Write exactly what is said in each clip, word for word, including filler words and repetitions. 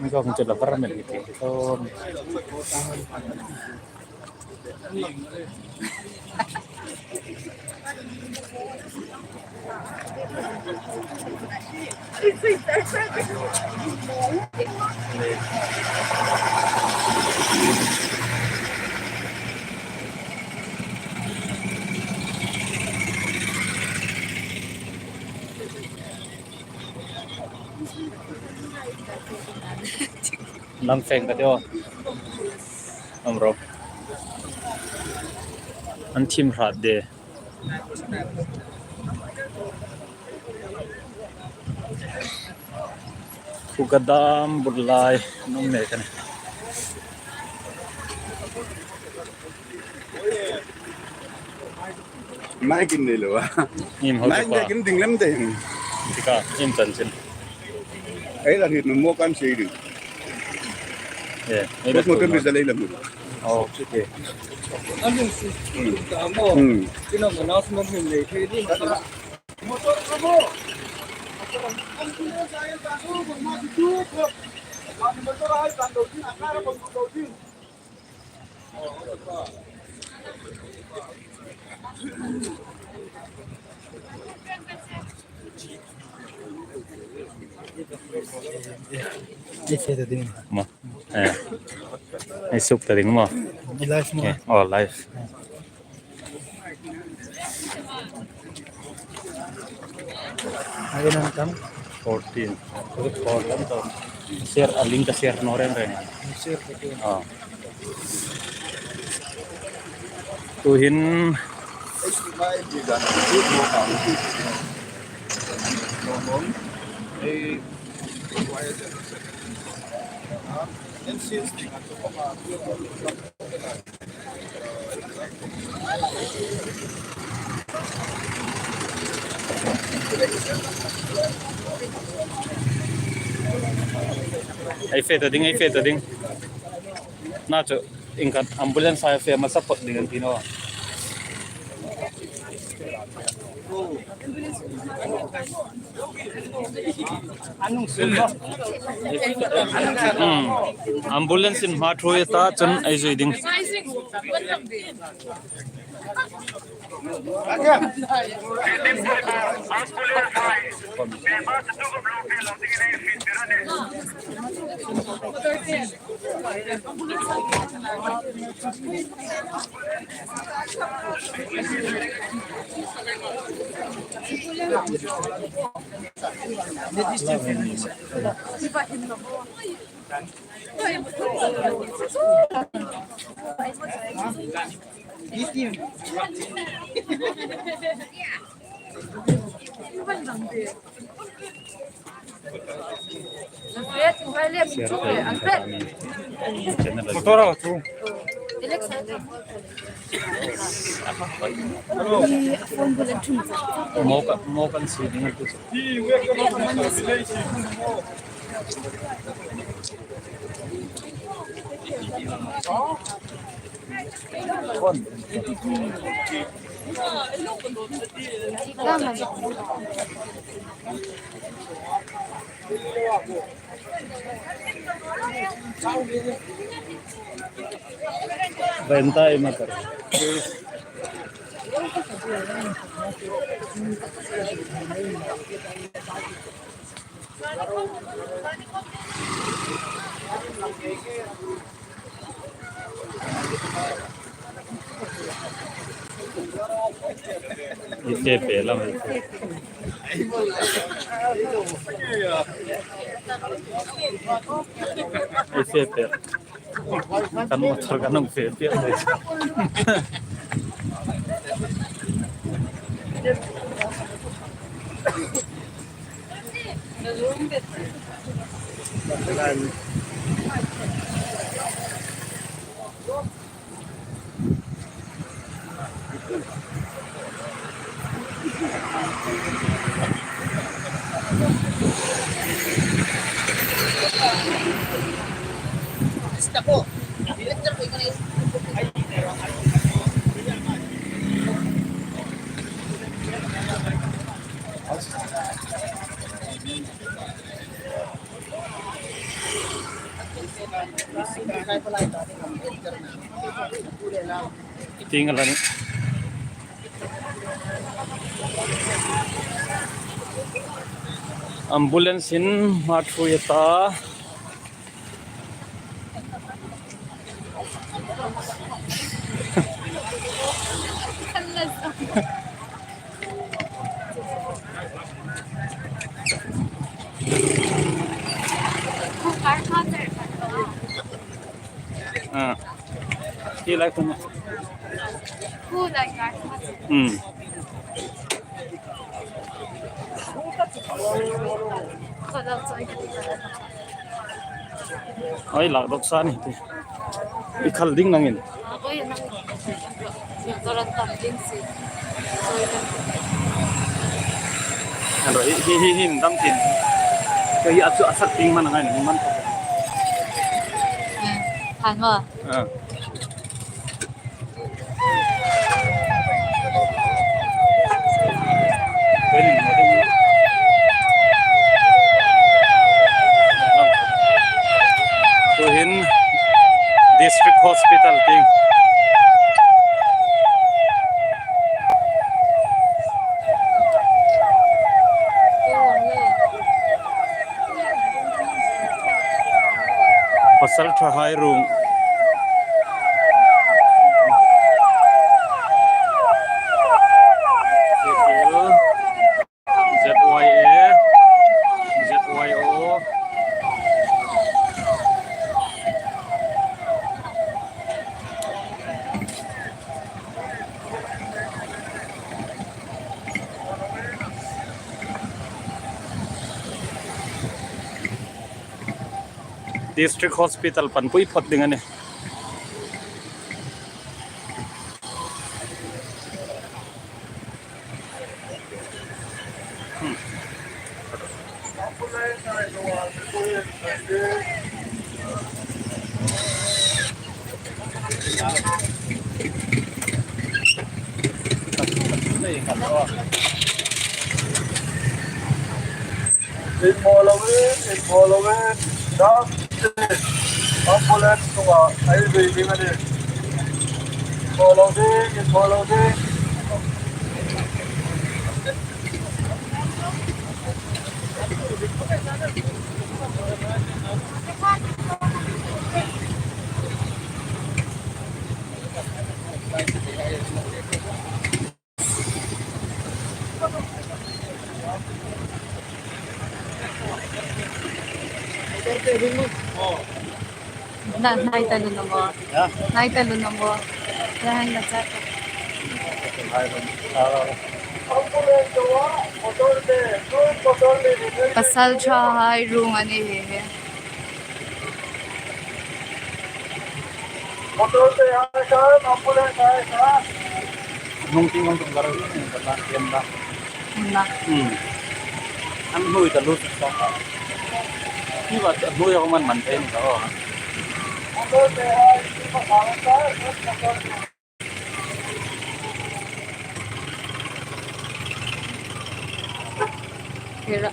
Ito kung sila para men ito. Nang feng ka teo. Am ro. An thim hrat de. Khuga dam bul lai nung ne kan. Mai kin nei lo a. Im ho mai pa. Kin ding lem de. Tika im chan chin. Ei la hit nu mo kan sei ding. Eh, ei la. Mo kan bisa lei la mu. Oh, okay. An ding si. Hmm. Hmm. Ina mo nas mo min lei thei ding. Ei fe ta ding. Ma. Eh. Ei suk ta ding ma. Ei live ma. Eh, oh, live. Ai nan tam. Fourteen. Fourteen to. Share, a link ka share naw reng reng. Share ka share. Ah. Tuhin. Ei fe ta ding, ei fe ta ding. Na chu, inkhat ambulance hai fe ma support ding an ti naw. Hmm. Ambulance in hma thuoi ta chun ei zui ding. Motor a chu. Mo ka, mo kan si ding tu. Ventai matar. Ei fe pe lam. Ei fe pe. Kan motor kan hung fe pe. Ting a la ni. Ambulance-in hma ṭhuoi a ta. Ah. Hi lai khun. Khu lai ka. Hmm. Oi, lak dawk sa ni ti. I khal ding nangin. Hello, hi, hi, hi, hi, dam tin. Kei a chu a sak ding man ngai ni man. Hmm, han wa. Ah. Tuhin District Hospital ding. Pasalṭhahai ruong. Z Y A, Z Y O. District Hospital panpui phot ding a nih. Inhmaw lovin, inhmaw lovin, ram tin, ambulance chunga ei zui ding a nih. Inhmaw lovin, inhmaw lovin. Na, nai ta lu na mo. Ya? Nai ta lu na mo. Ya, hang na cha. Pasalṭhahai ruong a ni hi hi. Motor te hai khan, ambulance hai khan. Nung ting ang tung garai ni kan na kem da. Na. Hmm. An hnui ta lu sa. Ni ba hnui ko man man thei ni ka o. Motor te hai, ni ba sa sa, motor te. Hera.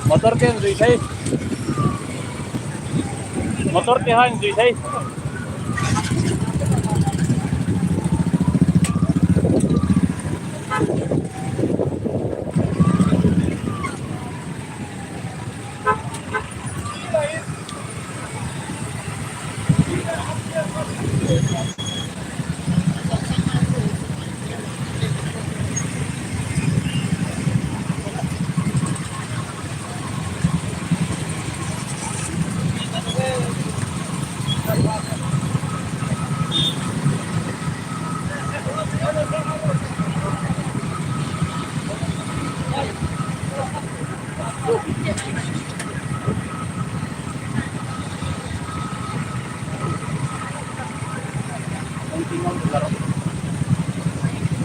Motor te zui thei. Motor te hai zui thei.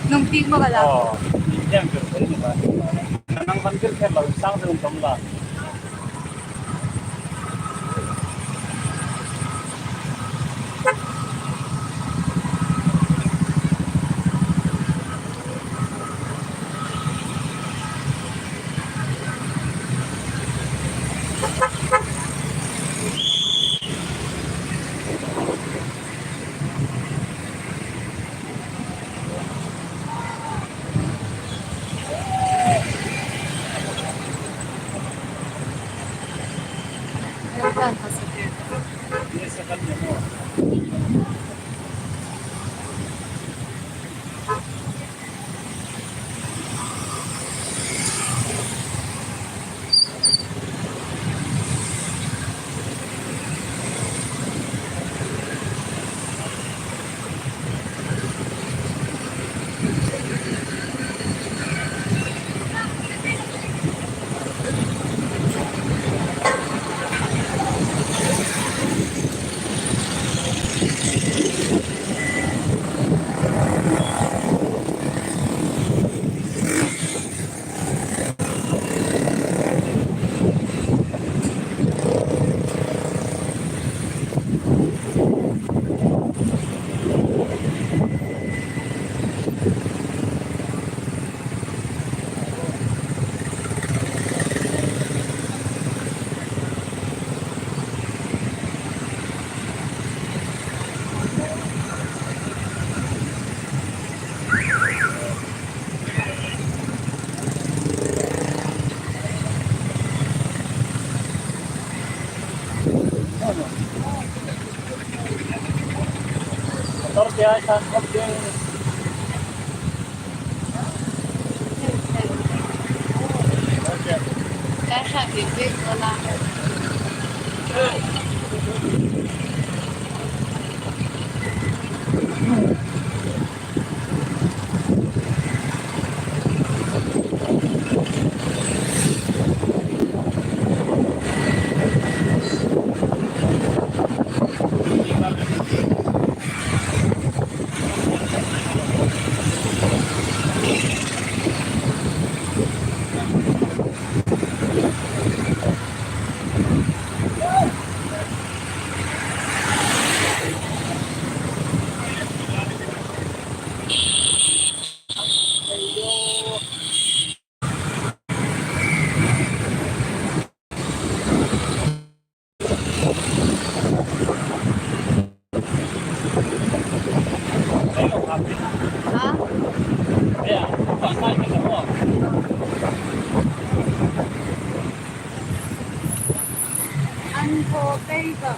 Nung ting mo ka la. Oh, yang ke ni ba. Nang kan kir kher la, sang de um kam la. An thaw pei ka.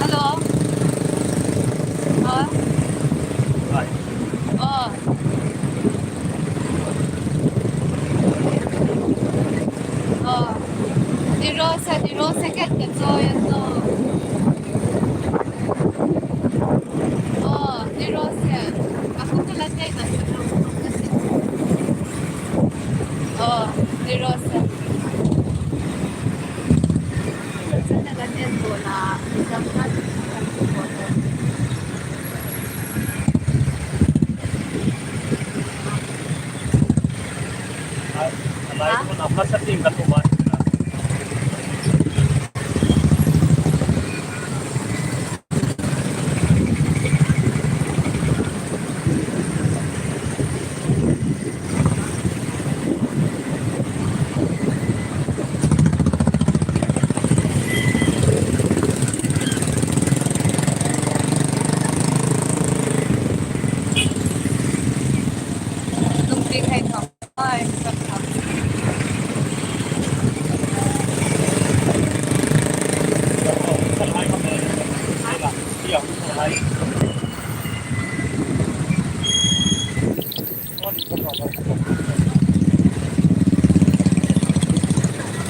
Hello. Hello. Hi. Oh. Oh. Ni ro se, ni ro se, ket ket zo ya zo. Oh, ni ro se. Aku kala te ka se. Oh, ni ro se.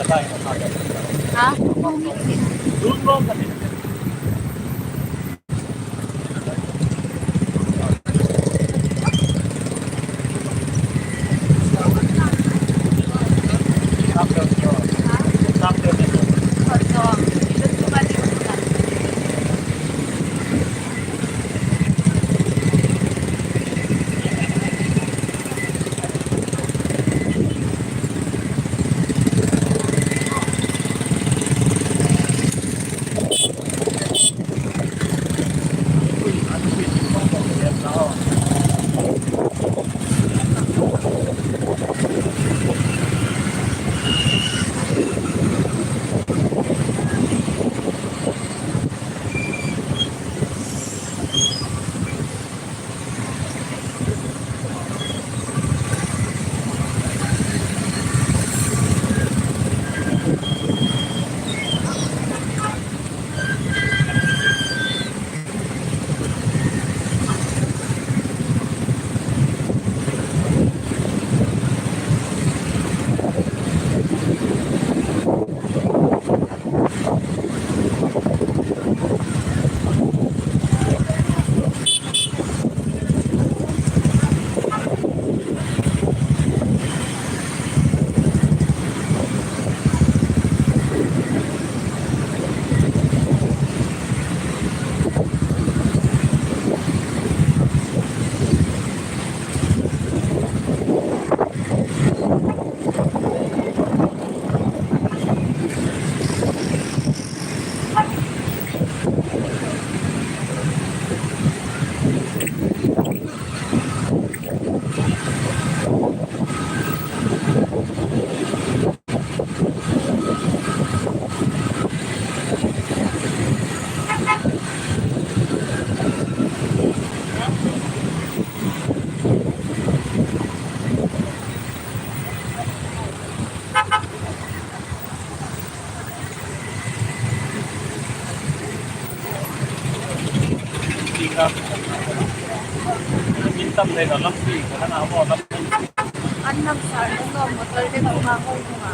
Ha? Two minutes. Min tam le ka lampi, ka na mo lampi. An lam sa, an lam motor le ka ma ko ma.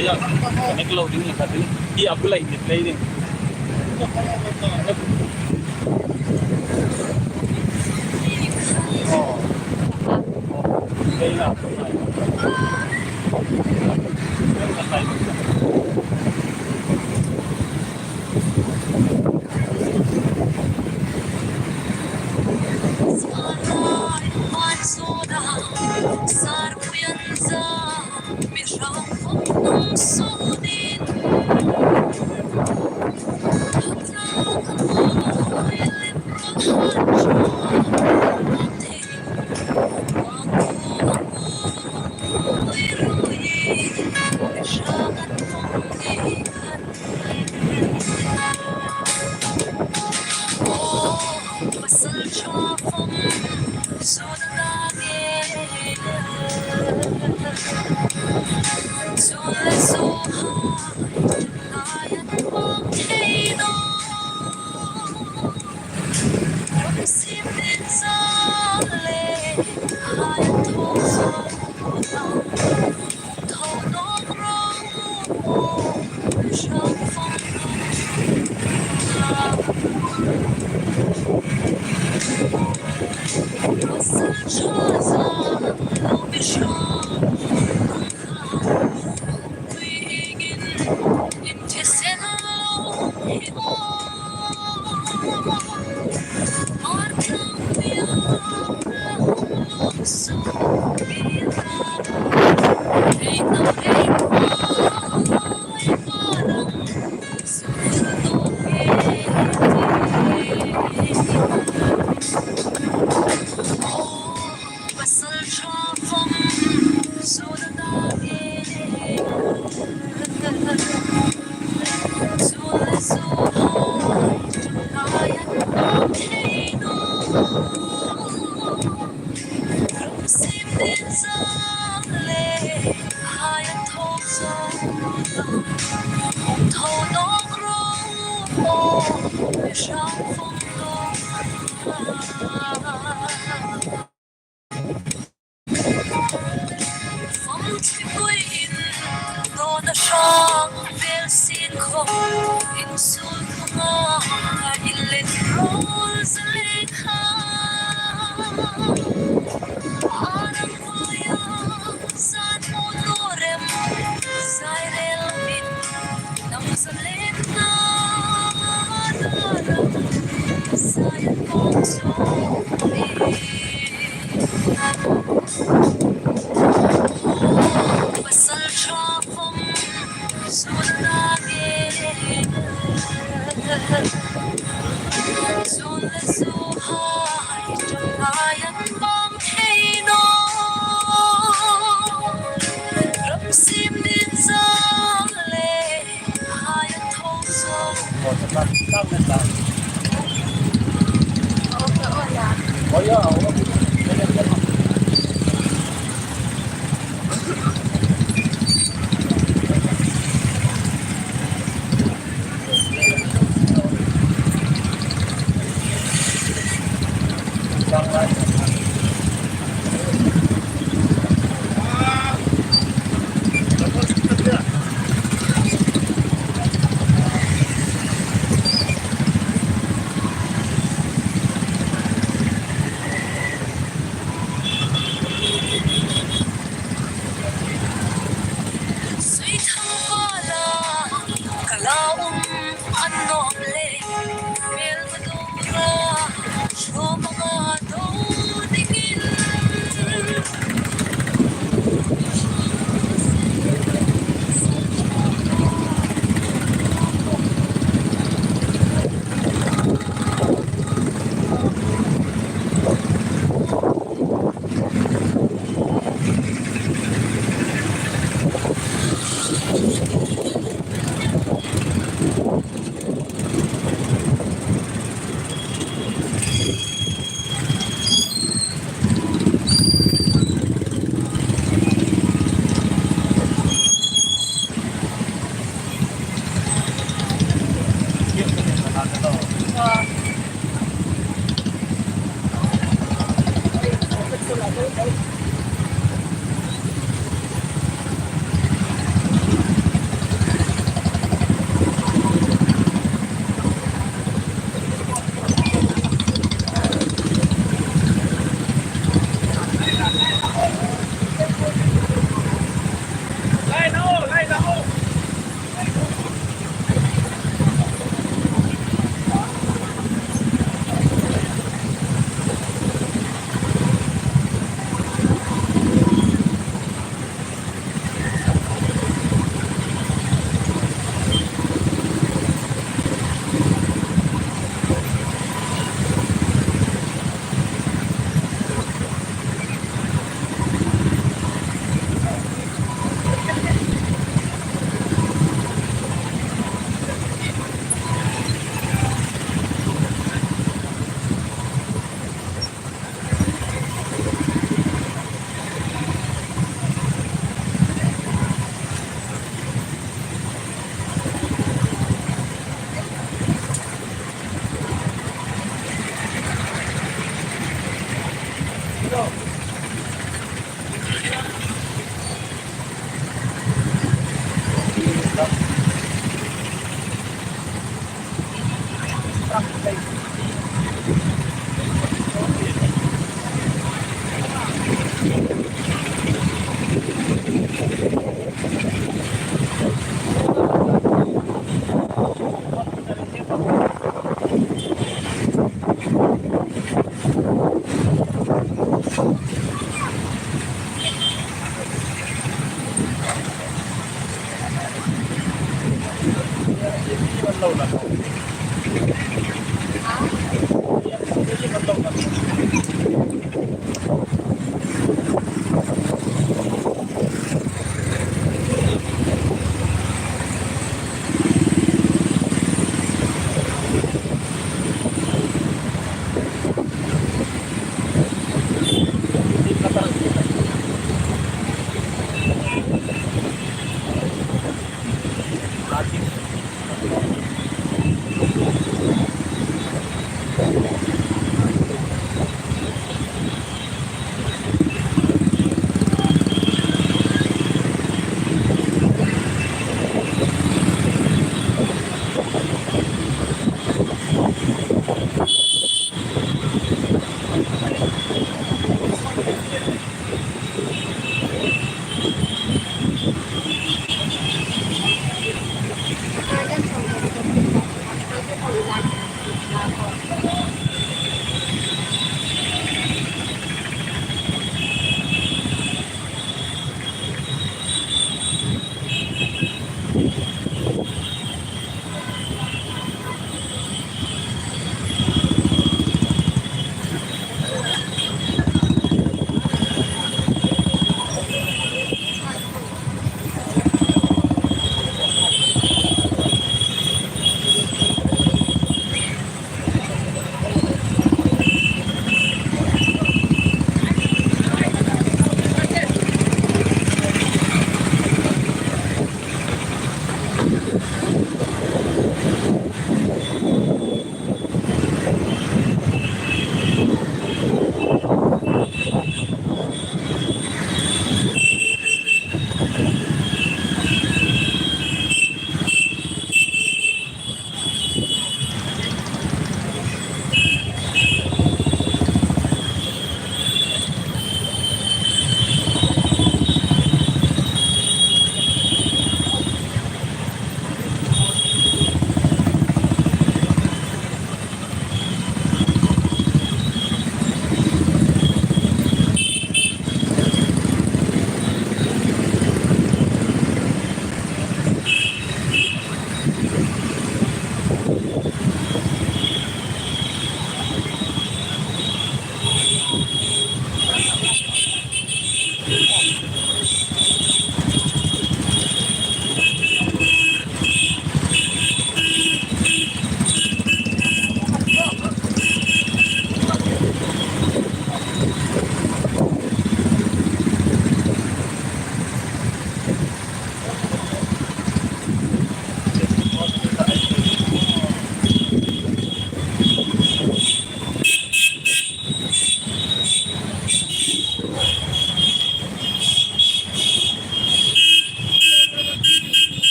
Aya, connect lo ding ni kha ding. Hi a bulai ni play ding.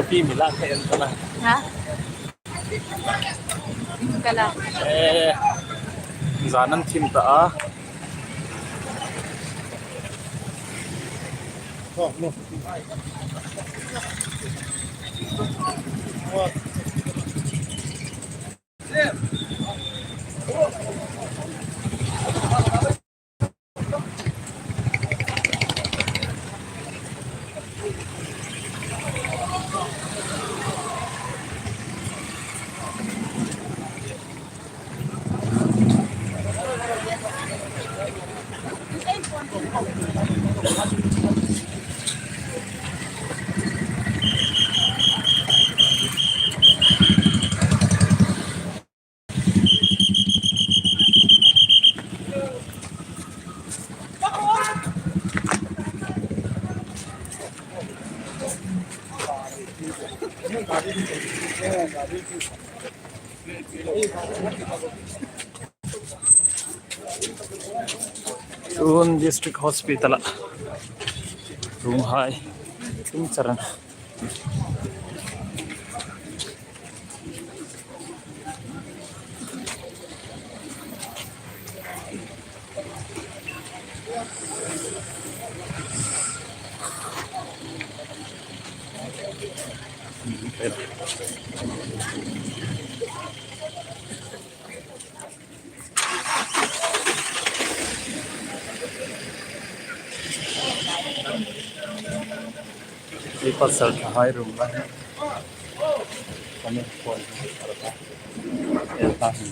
Pi mi la kha en ta na. Ha? Kala. Eh, zan an thim ta a. Tun District Hospital-a room-hai tum char a nih. Ei pasalṭhahai room-a hin. Kan phone hi a la ta. El ta hin.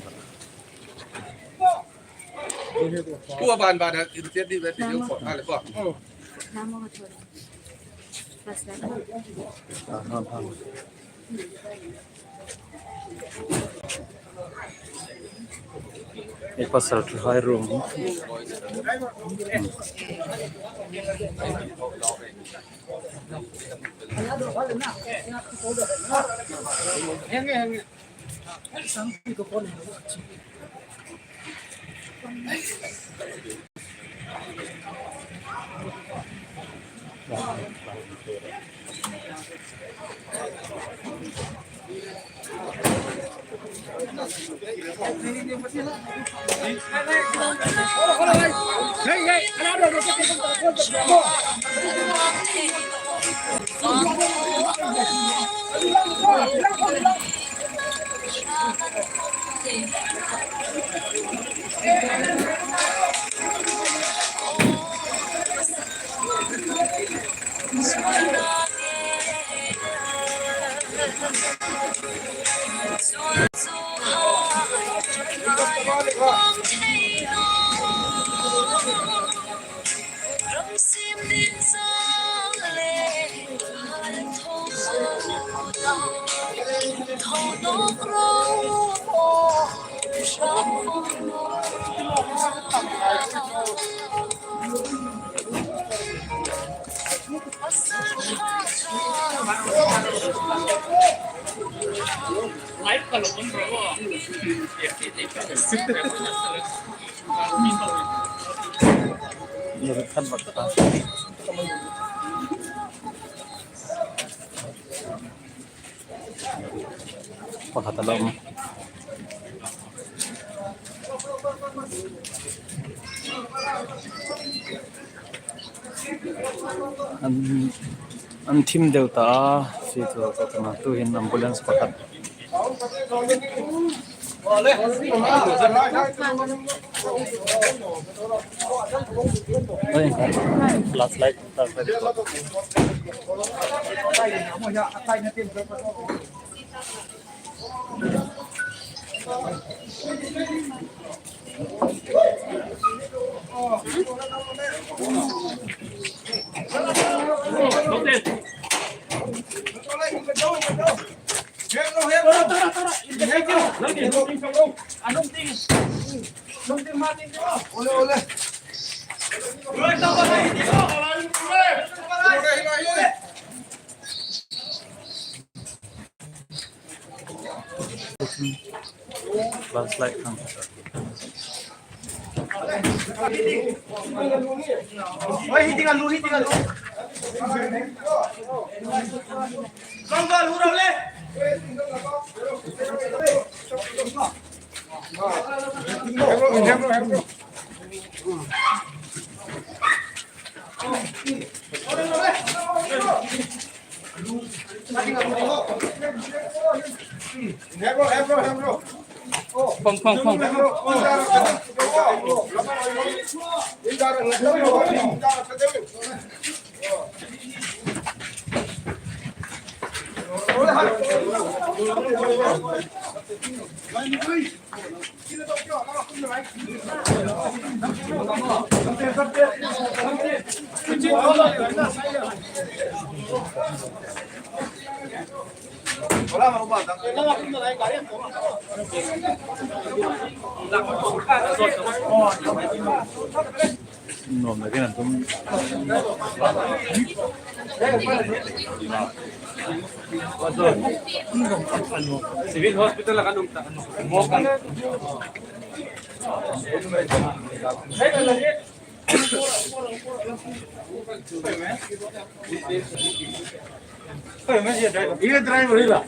Kuo ban ban in tiat di vet di ko ale ko. Ei pasalṭhahai room. Pakhat a la um. An, an thim deu ta a, si tu, tu, tu, tu hin ambulance pakhat. Oi, flashlight, flashlight. Flashlight kan. Oi, hiting a lu, hiting a lu. Phong, phong, phong. Civil Hospital kan um ta. Ye driver hi la.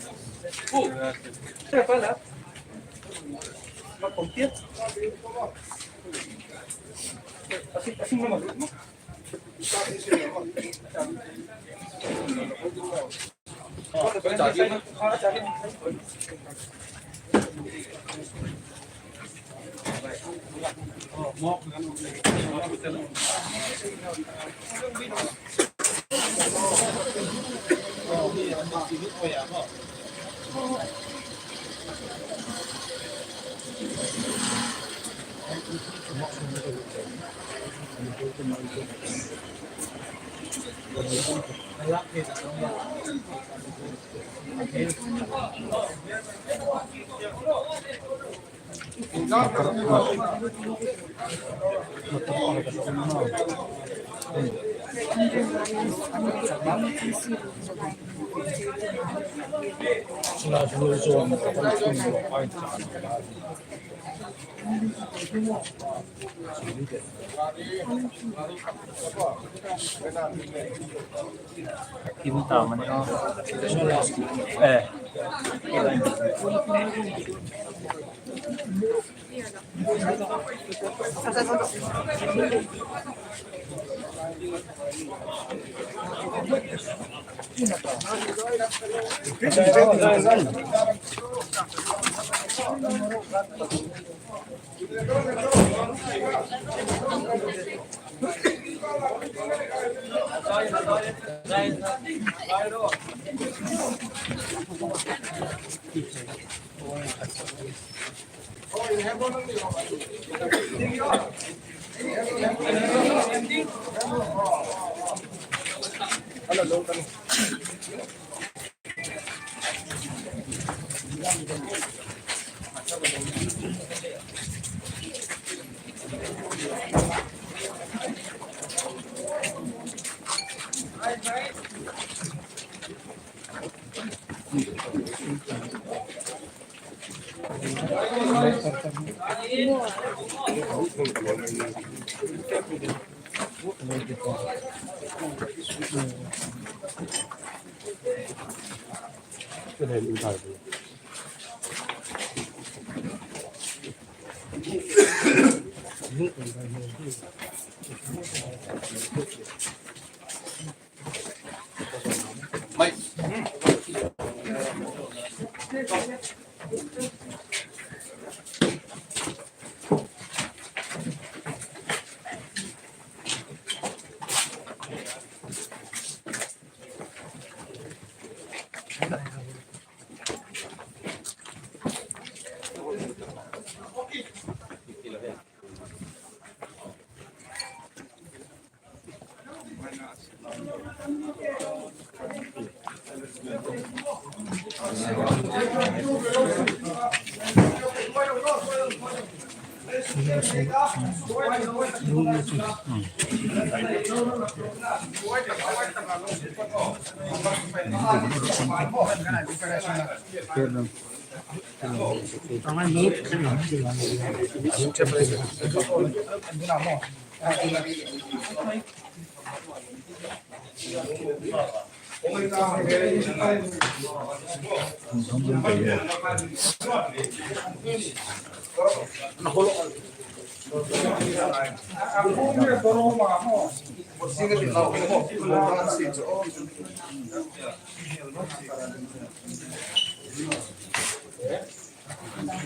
Kim ta mani o. Eh.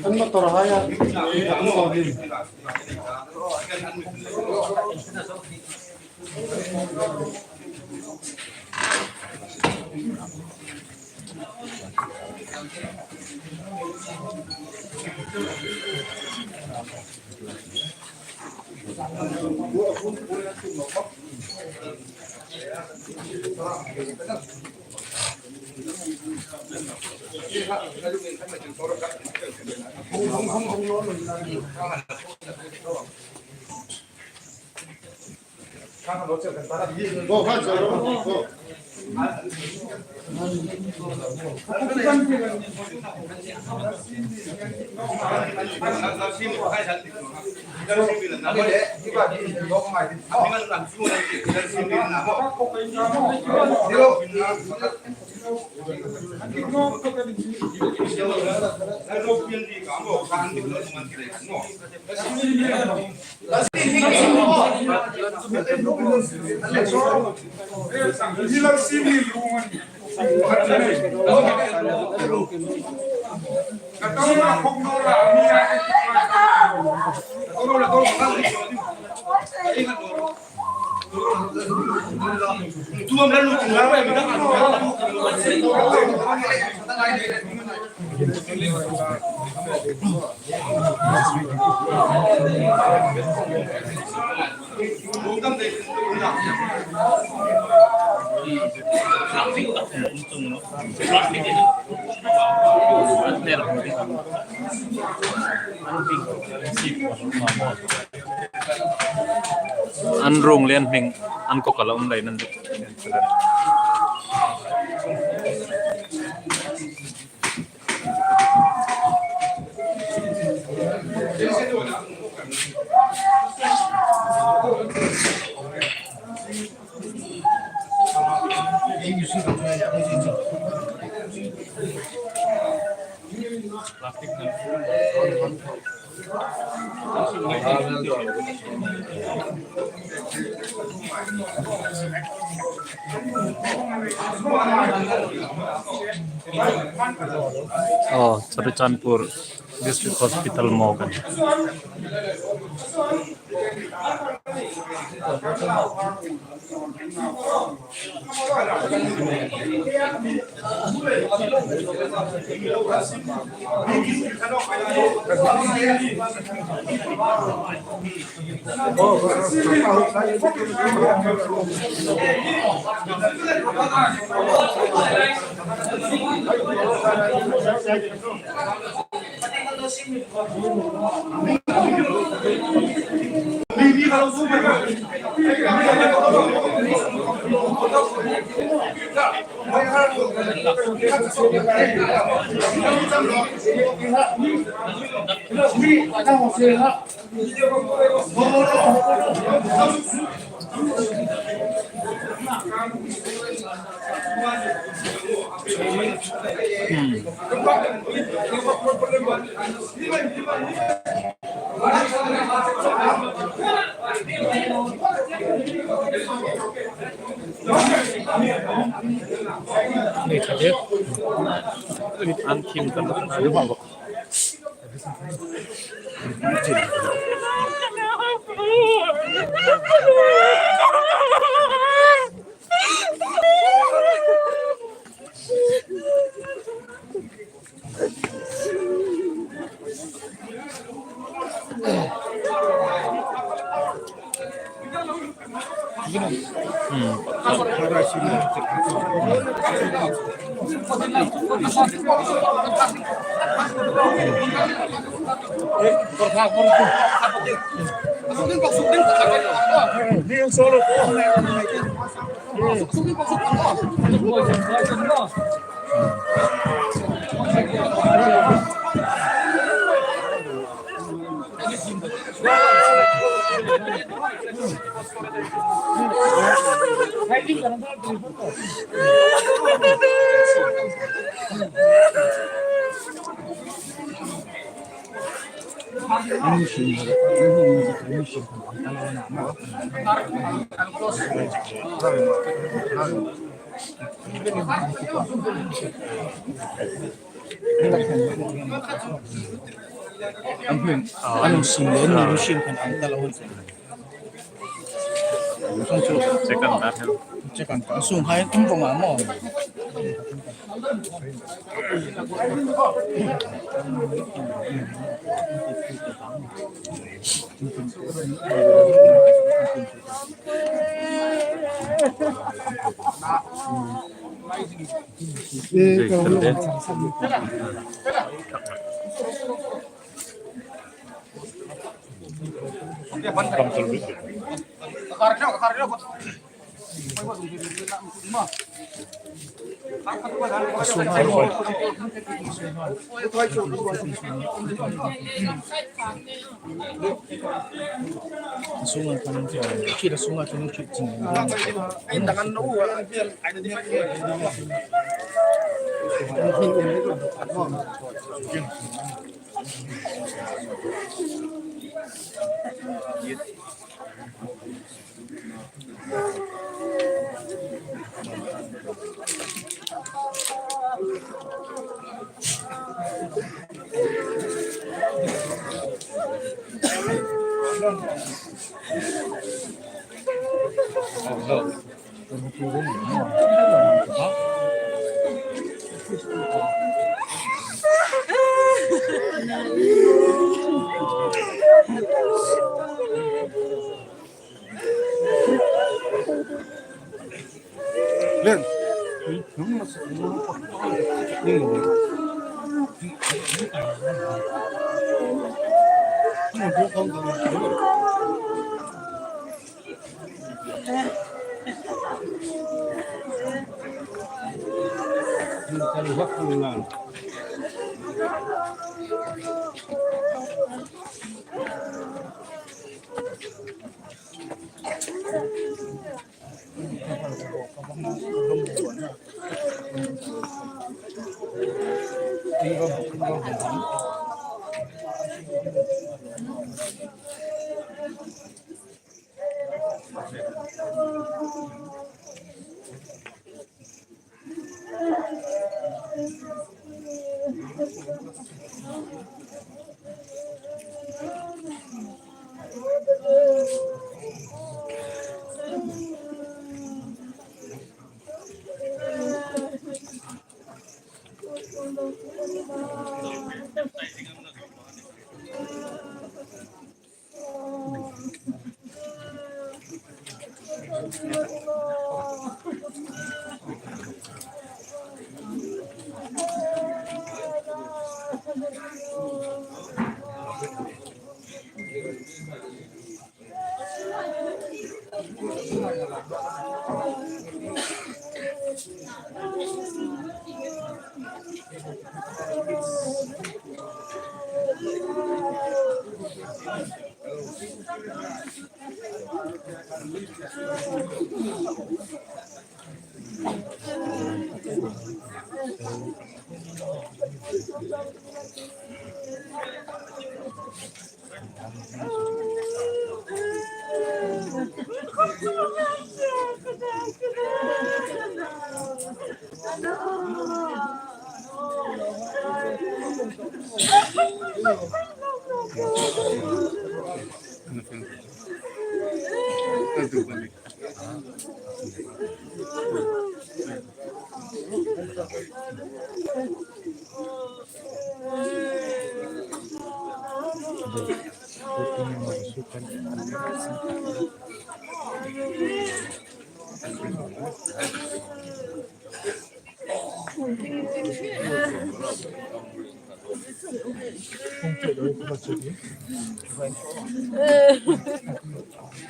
An motor hai a. An rung lian hming, an kawk a la um lai nan. Oh, Churachandpur District Hospital morgue. An thim kan. An hming, an hung sim le, an hung sim khan an ta lo. Check an ta. Check an ta. Sung hai um vong a maw.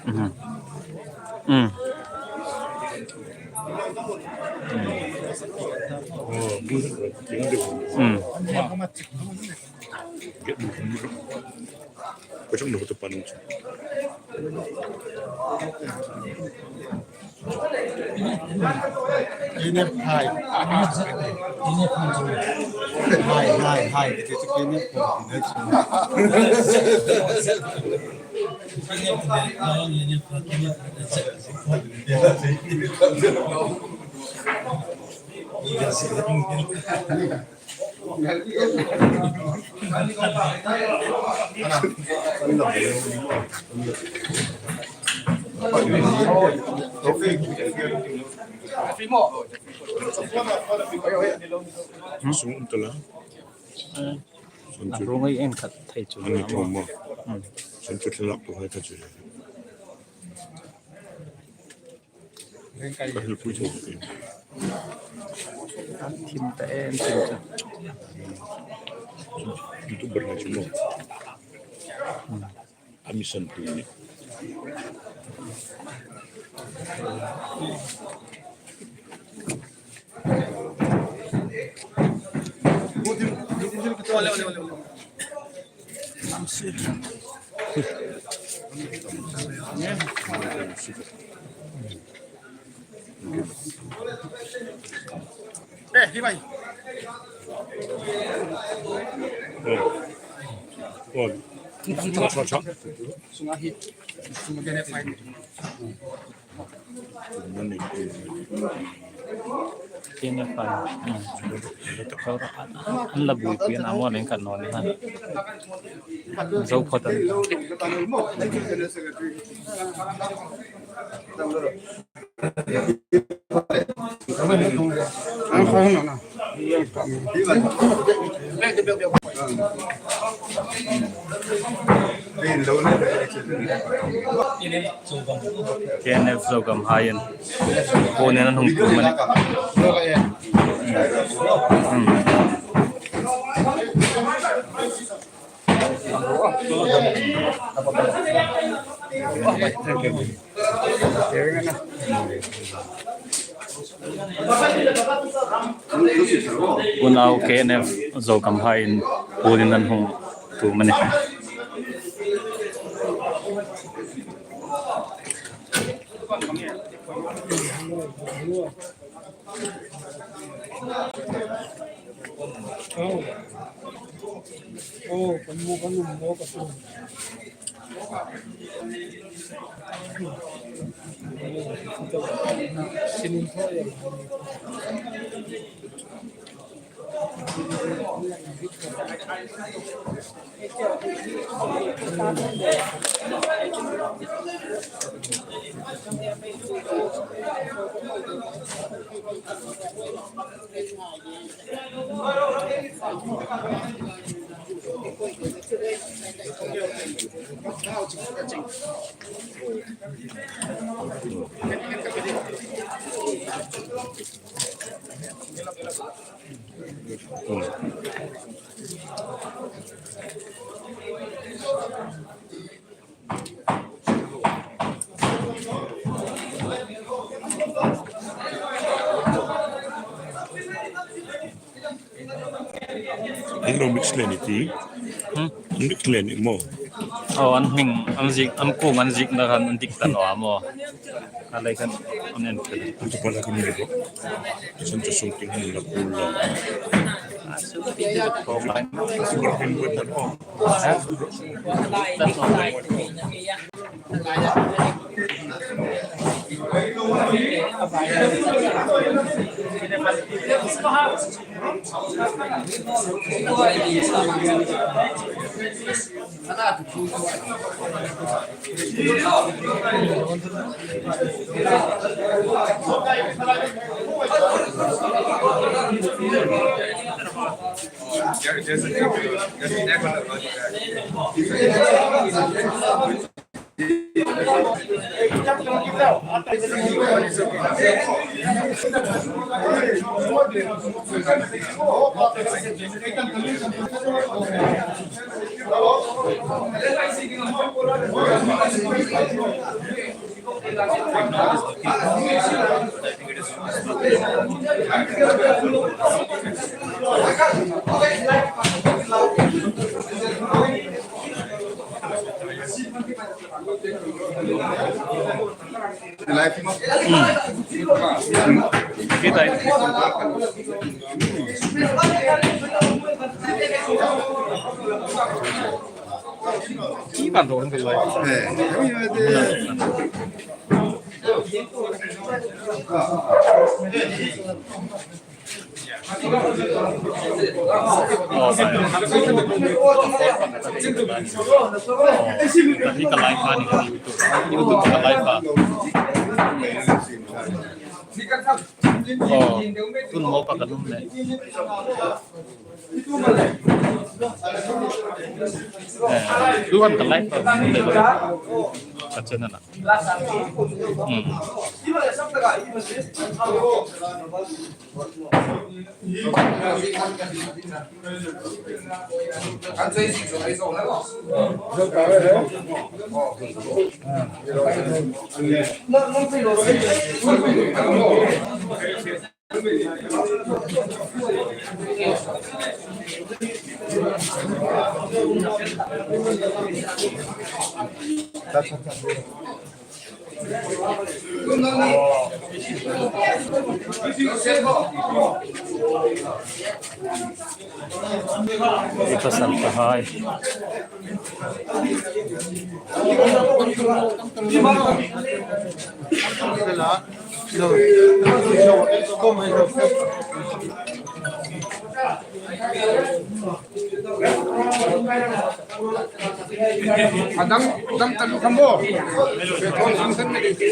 Mhm. Mm. Hmm. Kachang na hoto panu. Ini hai. Ini hai, hai, hai. Ini hai. Sung tala. Sung chu. Rung ei en khat thei chu. Ani thom mo. Hmm. Sung chu thlak tu hai khat chu. Ka hil pui thei. An thim ta em, thim ta. YouTuber na chu mo. Hmm. A mi san tu ni. Eh, hi bai. Oh. Oh. Cha, cha, cha. Sunga hi. Sunga kene fine. Kene fine. Hmm. An la buoipui a, a mo leng kan naw ni ha. Zo phawt an. K N F Zogam haiin puon an hung tum a nih. Hmm. Unau K N F Zogam haiin puon an hung tum a nih. An lo mix le ni ti. Hmm? An mix le ni maw. Oh, an hming, an ziek, an kuong an ziekna khan an dik ta naw a maw. A lei khan an en fel. An tu pala kan ni ko. San chu sung ting hin la kul la. Super pin ko ta ko. Hi ka live a ni ka YouTube. YouTube ka live a. Aw, tun mo pa ka num le. Eh, tu kan ka live a num le. Ka channel a. Hmm. Ito sa tahay. A dam, dam taluo ka maw. Petrol function ni ding tu.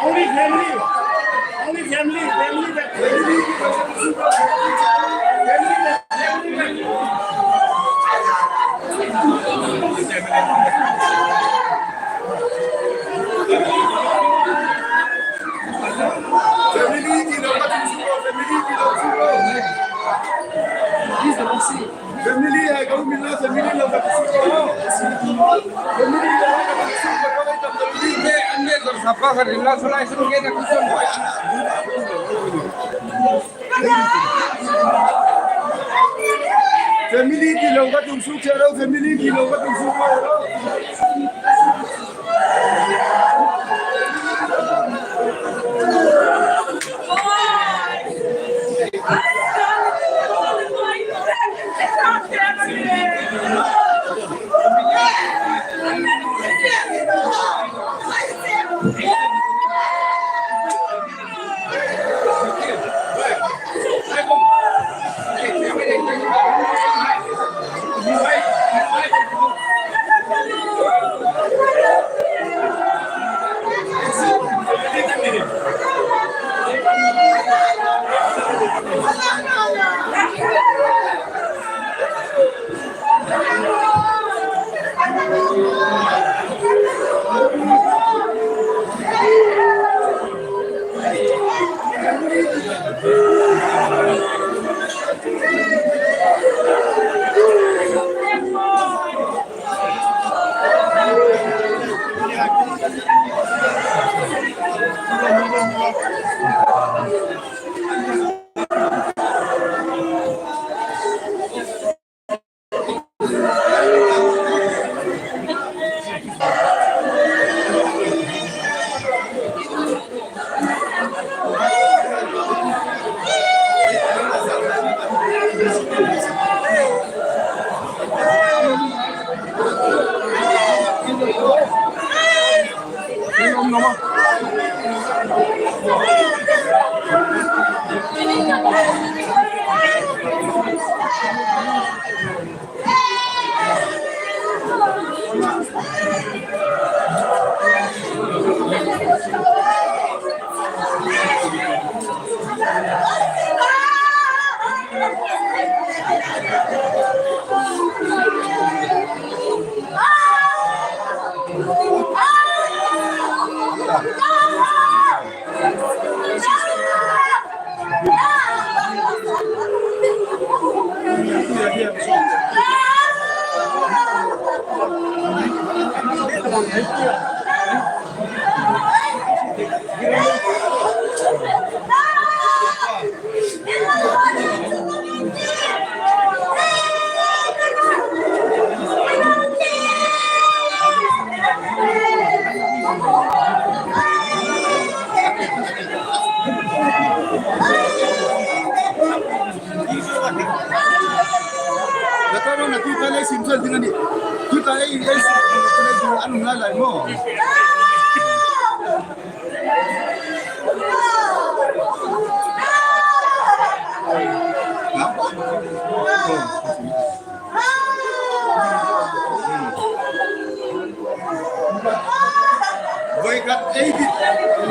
Only family. Only family. Family. Family hai ka um inla, family lo ka ti su ko. Family lo ka ti su ko, ka vai tam tam. Ti te an le dor sapa ka rim la sulai sun ke na kusun. Family ti lo ka tum su che ro, family ti lo ka tum su ko. Tuta ei, ei, an ngai lai maw. Voi khat ei dit,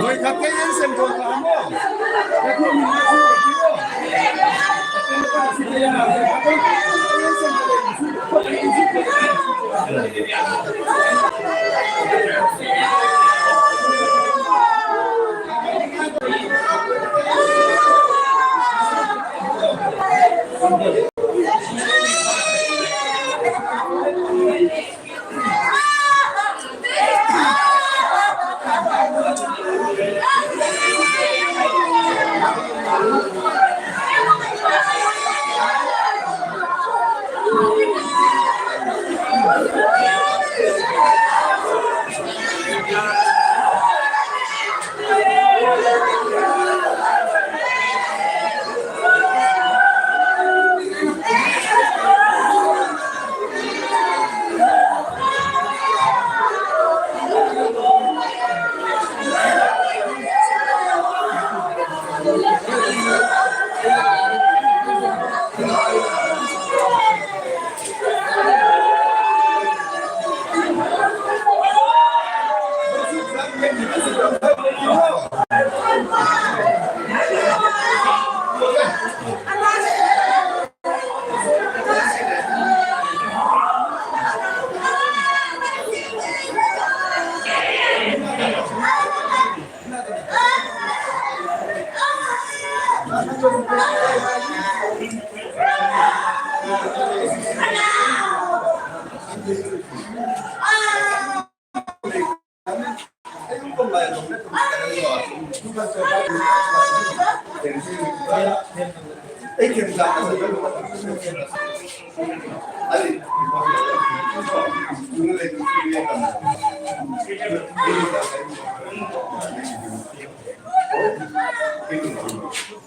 voi khat ei en sem ko ta maw.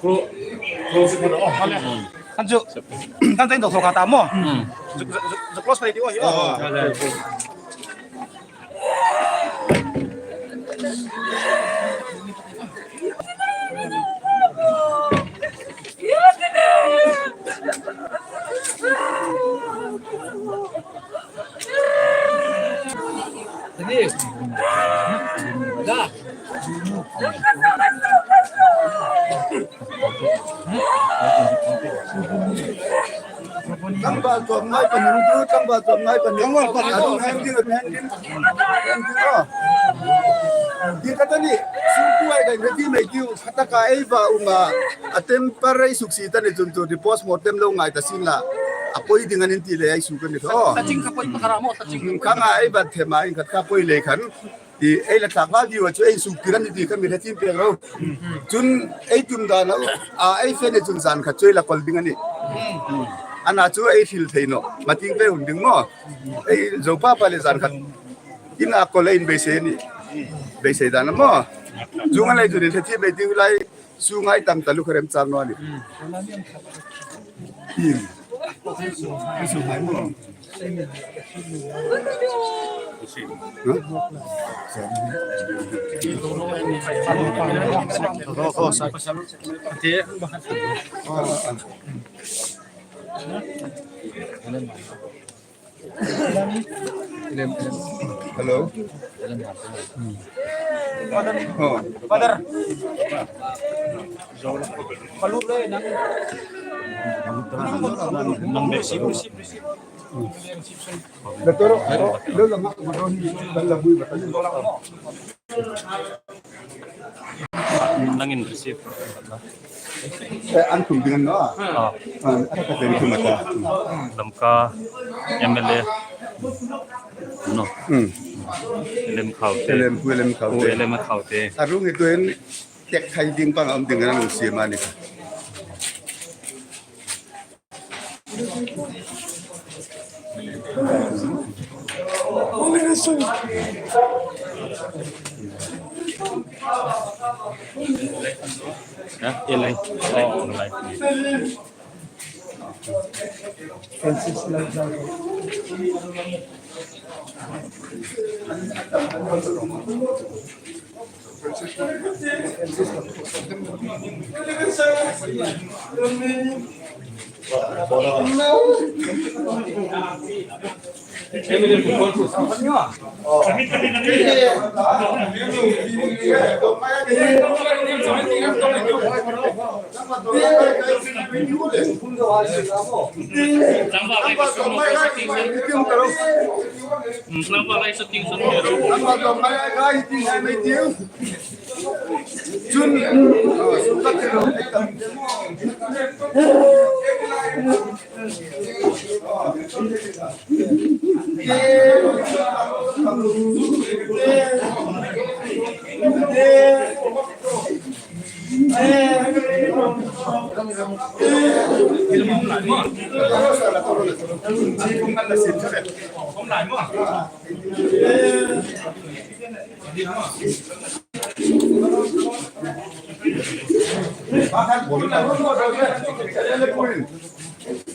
Kro, kro, kro, oh, vale. Kan chu, kan chu inthawk kha ta maw. Hmm. Chu, chu, chu, chu close pai ti aw hi. Oh, vale. Tlangval chawm ngai pahni, tlangval chawm ngai pahni. Tlangval pahni. A dung hang ding, hang ding. Hang ding, oh. Ding ka ta ni, sungkuo ai kai, ready mai tiu, khataka ei va um a, a temporary suksiet ta ni chun chu, post mortem lo ngai ta sien la. A poi ding an inti le ei suk a ni kha. Oh. Ta ching ka poi pa ka ra maw, ta ching. Ka nga ei va them a, in khat ka poi le khan. Ei la tlak val ding a chu ei suk kir a ni ti kha mi hre thiem pek ro. Chun ei tum dan a, a ei fe ni chun zan khat chu ei la kawl ding a nih. Ana chu ei hril thei naw. Mating pe hun ding maw. Ei zo pa pa le zan khat. Ina kawl ei beisei a nih. Beisei dan a maw. Chuong a lei chu ni hre thiem ei ding lai. Su ngai tam ta lu kha remchang naw a nih. Im. Su ngai maw. Hello. Oh. Nangin receive. Eh, an tum ding an naw. Ah. Ah, a ka tum tum ta. Lamka M L A. No. Hmm. Lem Khaute. Lem, Lem Khaute. Oh, Lem Khaute. A rung hi tuin tek thai ding pang am ding an siam a nih.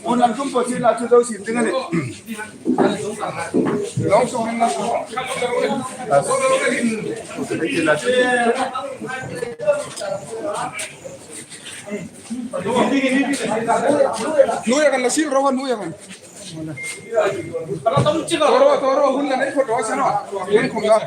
Hun an tum po si la chu zo sim ding a nih. Long song na. Nuya kan la sil ro, nuya kan. Toro, toro, hun la nei photo sa no. Hun khum la.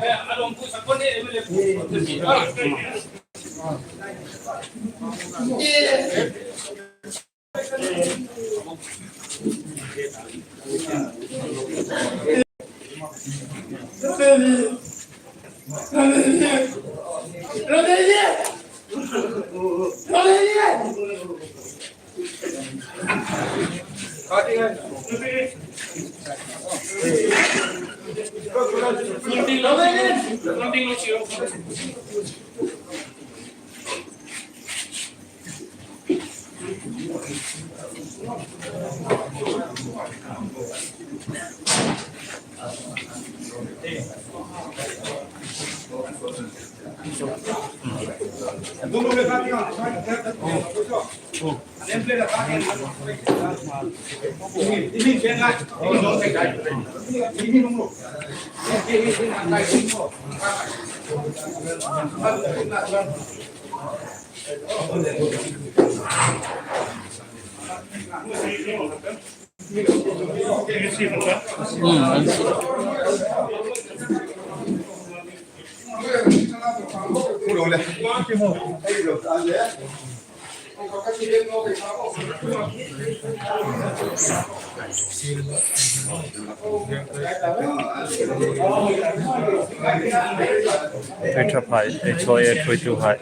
Ei ṭha phai, ei chawi, ei ṭhuoitu hai.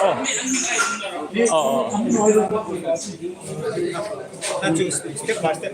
Oh. Oh, oh. Step by step.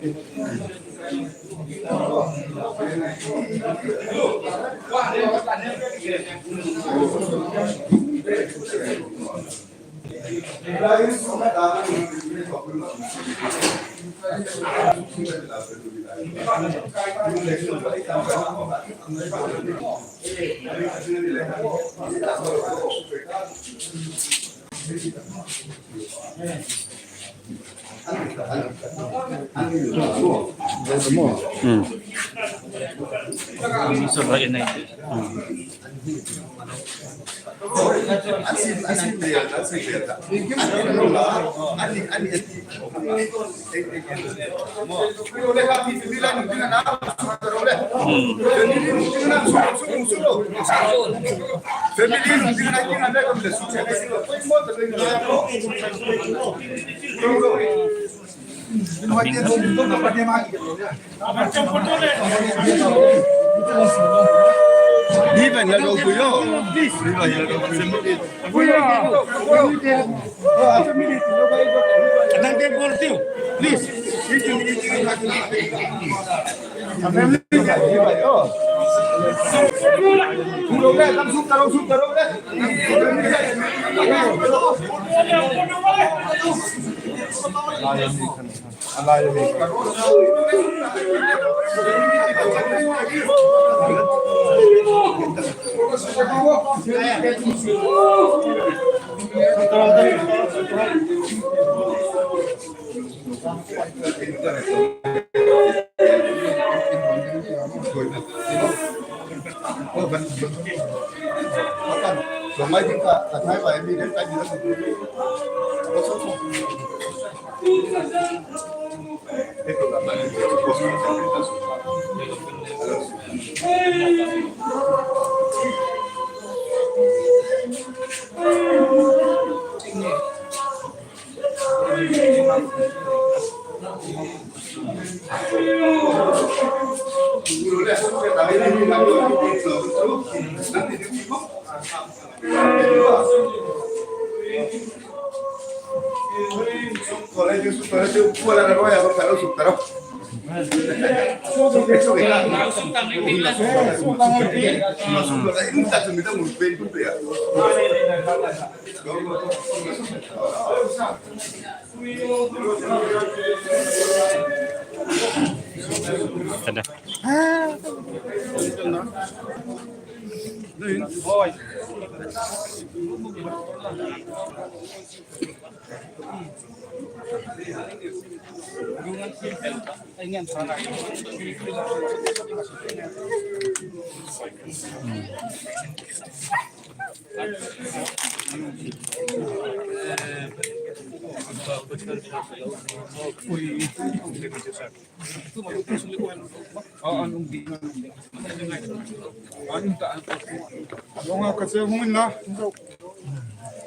Kada.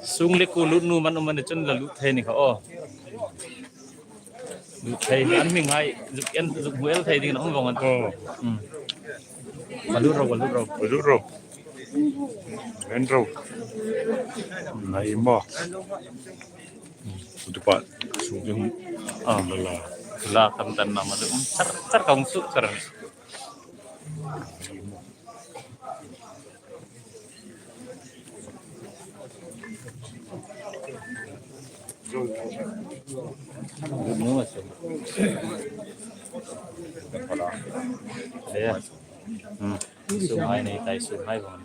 Sung le ku lut nuom an um a ni chun la lut thei ni kha aw. Lut thei, an mi ngai, zuk en, zuk hmu el thei dingin a um vong an. Oh. Hmm. Ka lut ro, ka lut ro. Ka lut ro. En ro. Nai maw. Kutupa, suk ding. Ah, la la. La kam tan na ma dum. Char, char ka hung suk char. Sum hai nei tai, sum hai bang.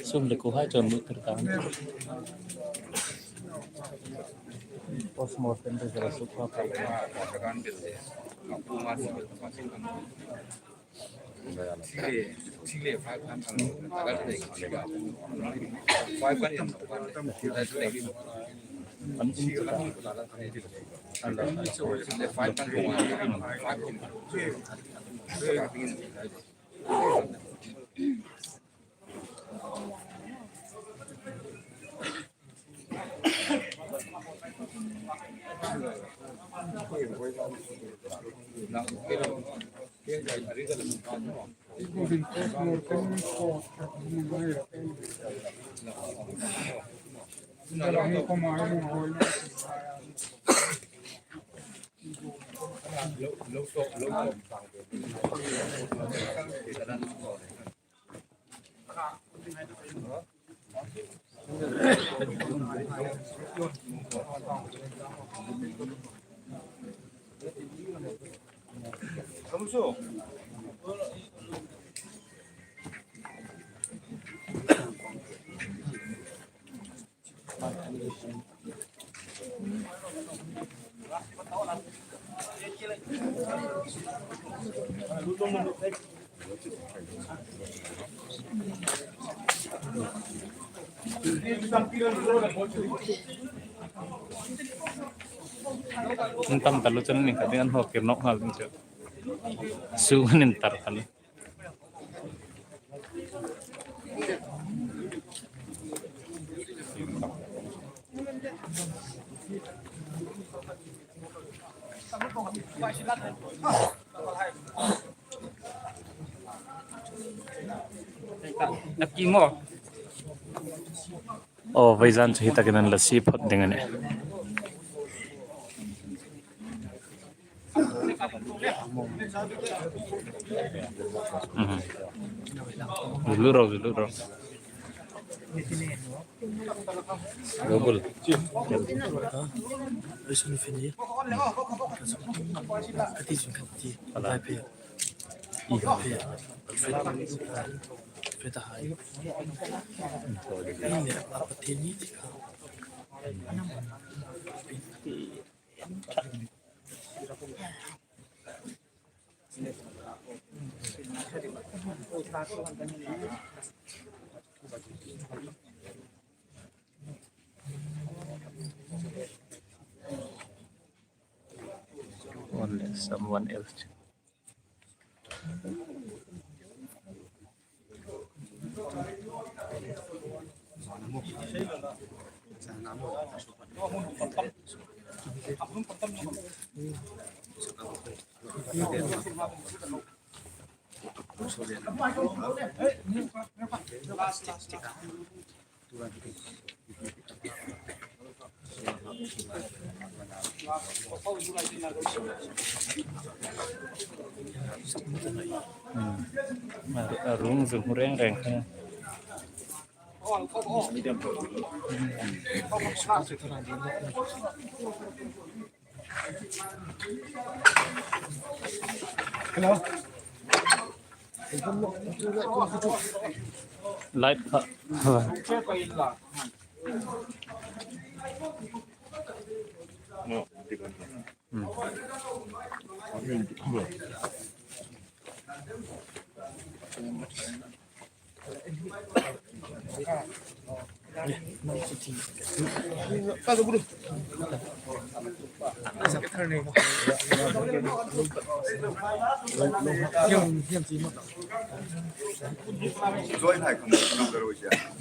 Sum le ku hai chun mu tir ta. Post mortem de zara suk pa pa. An tam taluo chun ni kha ding an hawkkir nawk nghal ding chu. Su an intar khan. Naki mo. Aw, vawisun chu hi takin an la sie phawt ding a nih. Mhm. Zu lut ro, zu lut ro. Double. Only someone else. Hmm. A, a rung zu hmu reng reng kha. Hello. Light kha. Hmm.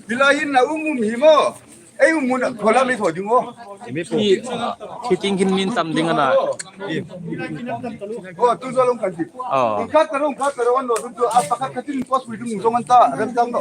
Hi lai hin na um um hi maw? Ei um um na khola mi tho ding o. Hi, hi tieng hin mi tam ding a na. O, tu zo long kan ti. O. Khat ka rong, khat ka rong an lo tu tu a pakhat ka tin post wi ding zong an ta. Rem tam lo.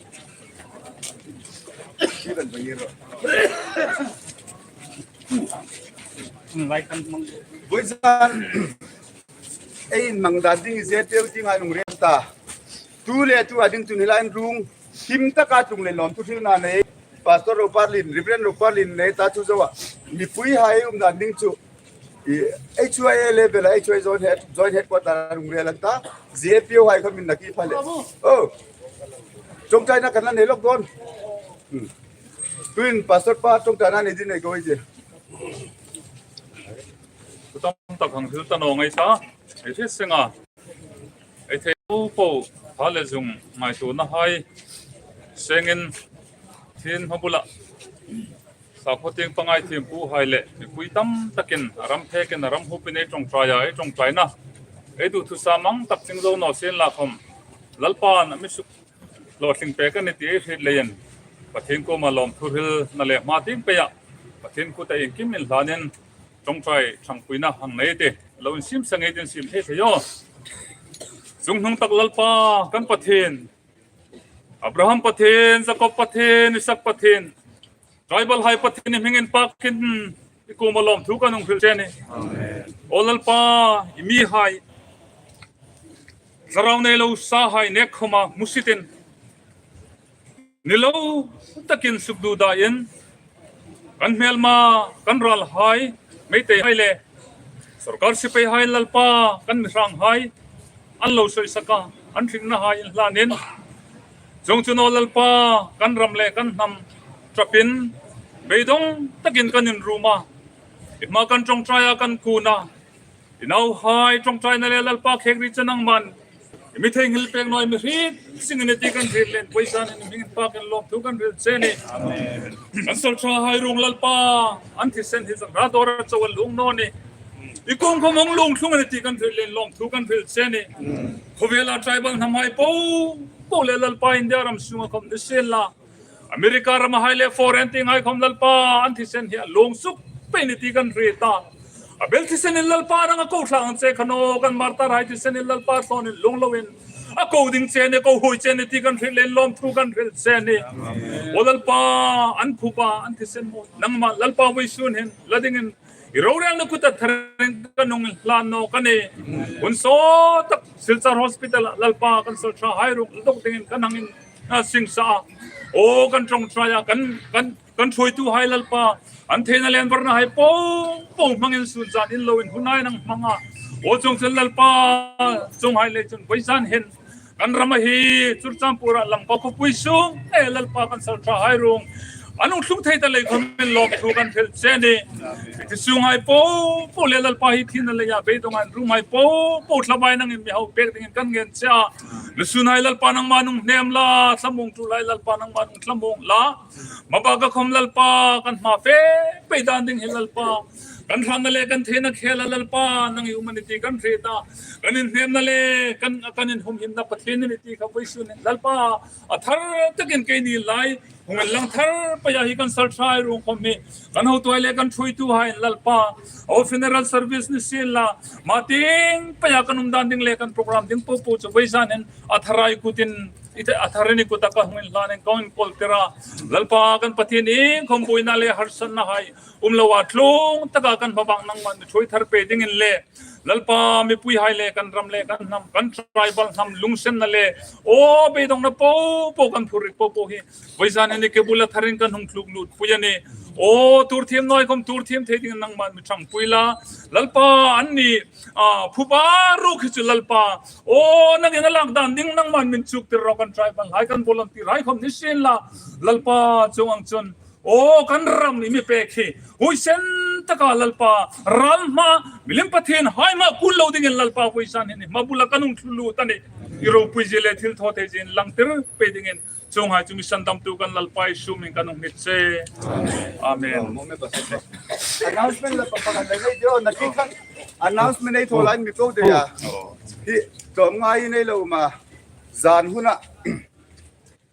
Voisan ei inhmang dan ding ZPO tieng a hung rem ta. Tu le tu a ding chun hi lai rung him taka tlung le lawmthu hrilna nei. Pastor Roparlin, Reverend Roparlin nei ta chu zoa. Mipuihai um dan ding chu. I, H Y A level, H Y A joint head, joint headquarter a hung rel an ta. ZPO hai kha min na ki pha le. Oh. Ṭawngṭaina kan la nei lawk dawn. Hmm. Tuin Pastor pa ṭawngṭaina nei ding nei ko ei ti. Thu tam tak hang hril ta naw ngai ta. Ei hriet seng a. Ei thei po po, tha le zung ngaituonahai sengin, thin hma bula sakhuo tieng pangai thiempuhai le mipui tam takin a ram phekin a ram hupin ei ṭawngṭai a, ei ṭawngṭaina ei duthusam ang tak ching zo naw sien la khawm, Lalpan a mi suk hlawtling pek a ni ti ei hriet leiin, Pathien kuoma lawmthu hrilna le hma tieng peia Pathien kuta iengkim inhlanin ṭawngṭai ṭhangpuina hang nei ti lo insiem seng ei tin siem thei thei aw. Zung hnung tak Lalpa kan Pathien, Abraham Pathien, Jakob Pathien, Isak Pathien, tribal hai Pathien, i hming inpakin i kuoma lawmthu kan hung hril che a nih. Amen. Aw Lalpa, i mihai, thlarau nei lo sahai nek khawma hmusitin, ni lo takin sukdudain, kan hmelma, kan ralhai, Meiteihai le sawrkar sipaihai Lalpa, kan mi hranghai an lo soisak a, an hringnahai inhlanin, chuongchun aw Lalpa, kan ram le kan hnam ṭapin beidawng takin kan inrum a, i hma kan ṭawngṭai a, kan kun a, i nauhai ṭawngṭaina le Lalpa khek ri chu nangman i mi theinghil pek naw, i mi hriet zing a ni ti kan hriet leiin voisanin i hming inpakin lawmthu kan hril che a nih. Amen. Kan sawlṭhahai ruong Lalpa, an thisen hi zangra dawra chau a luong naw nih. I kuom khawm hung luong tlung a ni ti kan hriet leiin lawmthu kan hril che a nih. Khawvela tribal hnamhai po po le Lalpa, India ram sunga khawm ni sien la, America ramhai le foreign tienghai khawm Lalpa, an thisen hi a luong suk pei ni ti kan hriet a. A bel thisenin Lalpa nang a ko thlak ang che kha naw, kan martyrhai thisenin Lalpa thlawnin luong loin a ko ding che a nih, ko huoi che a nih ti kan hriet leiin lawmthu kan hril che a nih. Aw Lalpa, an phuba, an thisen maw, nangma Lalpa voisun hin la dingin i rorelna kuta tharin kan hung hlan nawk a nih. Hun sawt tak Silchar Hospital-a Lalpa, kan sawlṭhahai ruong dawk dingin kan hang in, a, singsa a. Aw, kan ṭawngṭai a, kan, kan, kan ṭhuoituhai Lalpa, an theina le an varnahai po po hmangin sunzan in loin hunhai nang hmang a. Aw, chuongchun Lalpa, chuonghai lei chun voisan hin kan rama hi Churachandpur-a Lamka khawpui sung, e Lalpa, kan sawlṭhahai ruong an hung tlung thei ta lei khawmin lawmthu kan hril che a nih. Thi sunghai po po le Lalpa, hi thina leia beidonga an rumhai po po thlabai nangin mi hau pek dingin kan ngen che a. Lusunhai Lalpa, nangman hung hnem la, thlamuong tulhai Lalpa, nangman hung thlamuong la. Mabaka khawm Lalpa, kan hma fe pei dan ding hi Lalpa, kan hranna le kan theina khela Lalpa, nang i um a ni ti kan hriet a. Kan inhnemna le kan, kan inhumhimna Pathien a ni ti kha voisun hin Lalpa, a thar takin keini lai hung inlang thar peia hi kan sawlṭhahai ruong khawm hi kan hotuhai le kan ṭhuoituhai Lalpa, aw, funeral service ni sien la, hma tieng peia kan um dan ding le kan program ding po po chu voisanin a tharai kutin, i ta, a tharin i kuta ka hung inhlanin ka hung inkawl tir a. Lalpa, kan Pathien, iengkhawm buoina le harsatnahai um loa tlung taka kan hmabak nangman mi ṭhuoi thar pei dingin le Lalpa, mipuihai le kan ram le kan hnam, kan tribal hnam lungsenna le aw beidongna po po kan phur rik po po hi vawizan hin i ke bula tharin kan hung tluk lut pui a nih. Aw, tur thiem naw khawm tur thiem thei dingin nangman mi ṭhangpui la. Lalpa, anni, a, phuba ruok hi chu Lalpa, aw, nangin a lak dan ding nangman min chuktir rawh, kan tribal hai, kan volunteer hai khawm ni sien la. Lalpa, chuong ang chun aw, kan ram i mi pek hi huoisen taka Lalpa, ral hma, milim pathienhai hma kul lo dingin Lalpa, vawizan hin i hma bula kan hung tluk lut a nih. I ropui zie le thil thaw thei zie inlangtir pei dingin chuonghai chu mi sandamtu kan Lalpa Isu hmingin kan hung ngên che. Amen. Announcement la pakhat la nei deu na ki khan. Announcement ei thaw lai mi ko de ya. Hi, tlawmngai nei lo ma. Zan huna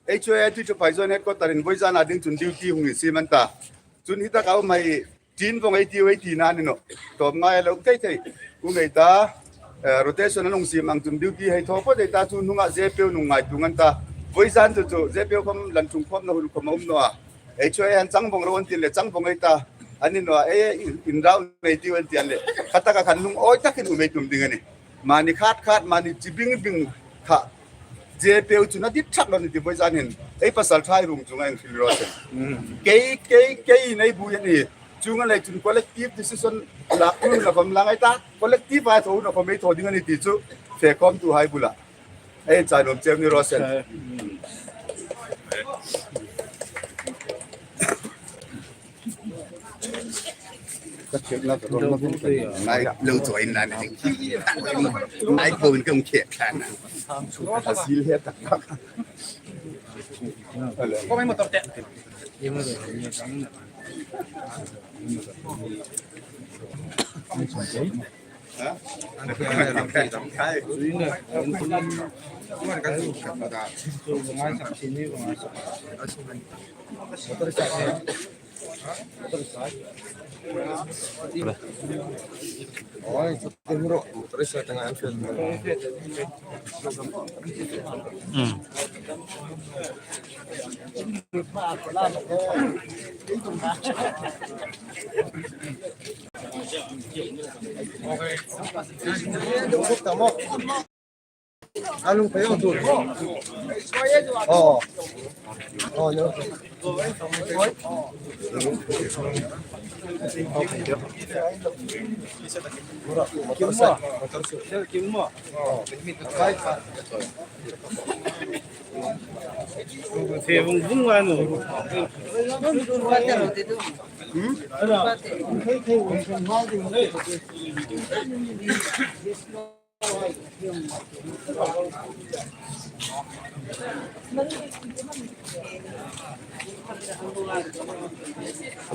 H O A Tuiṭhaphai Zone Headquarter-in vawizana ding chun duty hung insiem an ta. Chun hi taka um hai tin vawng ei tiu ei tina ni naw. Tlawmngai a lo um thei thei. Kum ei ta, eh, rotation an hung siem ang chun duty hei thaw phawt ei ta, chu hnunga J P O hung ngaituo an ta. Vawizan chu chu J P O khawm lan ṭhung khawmna hun khawm a um naw a. H O A-in chang vawng ro an ti le chang vawng ei ta. An ni naw a, eh, in, inrau nei tiu an ti a le. Khataka khan lungawi takin um ei tum ding a nih. Mani khat khat, mani chi bing bing kha. J P O chu a dit ṭhak lo ni ti vawizan hin ei pasalṭhahai ruong chunga inhril raw se. Kei, kei, kei nei bu ya ni. Chuong ang lei chun collective decision la, um la khawm la ngai ta. Collective-a thaw na khawm ei thaw ding a nih ti chu fe khawmtuhai bula ei chai nuom cheu ni raw se. Ka thiekna ka rawng na kong ka ngai lo chawi na ni. Ngai ko in kong thiek khan. A sil he tak tak. Ko mai motor te.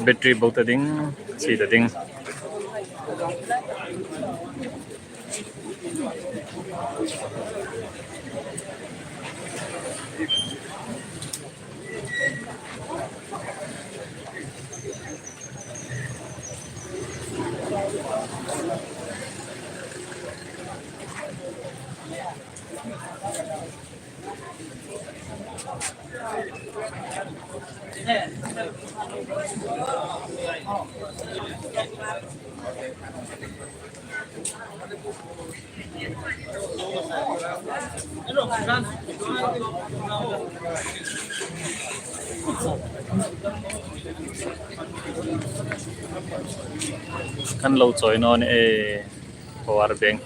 Battery bo ta ding, si ta ding. Kan lo chawi naw ni e, power bank.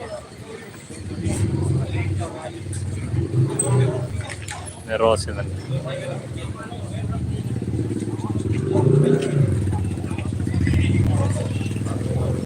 Ni raw se.